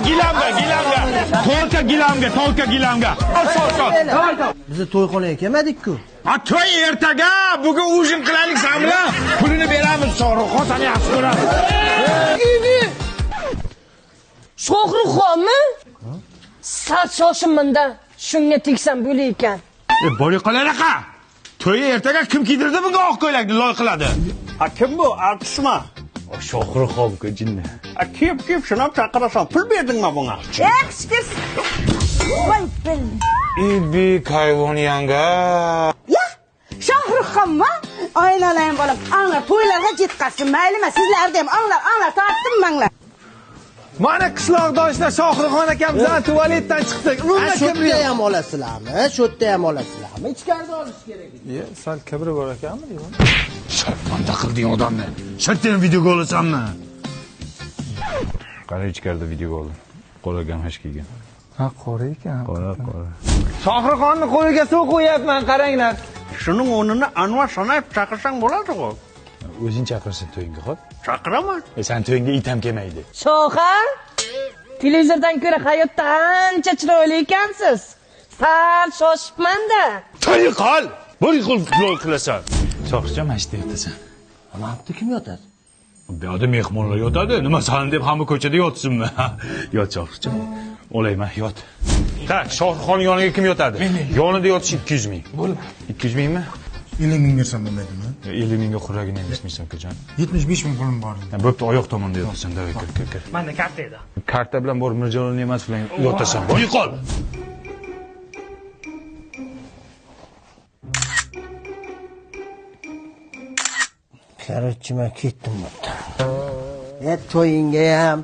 Gilamga, gilamga. Tolka gilamga, tolka gilamga. Sol, sol. Bizni to'yxonaga kelmadik-ku. Ha, to'y ertaga, bugun ujin qilaylik san bilan. Pulini beramiz, Shohruxxon seni yaxshi ko'ramiz. Shohruxxonmi? Sal shoshimanda shunga tegsam bo'lar ekan. Bola qolaraqa. To'y ertaga kim kiydirdi bunga oq ko'ylakni loy qiladi? Ha, kim bu? Artistmi? Shohruxxon jinni. Ha, kiyib kiyib shuni ham chaqirasan. Pul berdingmi bunga? Yaxshi. Voy bil. Ibi kayvon yanga. Ya, Shohruxxonmi? Aylanayım bolam. Anglar to'ylarga жетқазсын. Maylimi sizlarni ham anglar, anglar tortdim manglar. Mana qishloqdoshlar Shohruxxon akam bilan tualetdan chiqdik. Umuman Shu kibri yerda ham olasizlarmi? Shu yerda ham olasizlarmi? Ichkarida olish kerak edi. yo'q. Sal kibri bor ekanmi deyman. Sharmanda qilding odamni. Shartdan videoga olasanmi? Qara ichkarida videoga oldim. Qora gamash kiygan. Ha, qora ekan. Qora, qora. Shohruxxonni qo'liga suv qo'yapman, qaranglar. Shuning o'rnini Anvar Sanayev chaqirsang bo'ladi-ku. O'zing chaqirsin to'yingga, xo'p? Chaqiraman. Sen to'yingga it ham kelmaydi. Shoha, televizordan ko'ra hayotda ancha chiroyli ekansiz. Sal shoshibman-da. To'y qol. Bir xil loy qilasan. Shohruxjon, mana shu yerda yotasan. Mana bu yerda kim yotadi? Bu yoqda mehmonlar yotadi. Nima san deb hamma ko'chada yotsinmi? Yot Shohruxjon. Olayman, yot. Tak, Shohruxxon yoniga kim yotadi? Yonida yotish 200 ming. Bo'ldi. 200 mingmi? 50 ming bersam bo'lmaydimi? 50 mingga xurragini ham bermaysan ukajon. 75 ming pulim bor edi. Bo'pti, oyoq tomonda yotasan, davay kir, kir, kir. Menda karta edi. Karta bilan borib Mirjalol Ne'matov bilan yotasan. Boy qol. Короче, men ketdim bu yerdan. To'yingga ham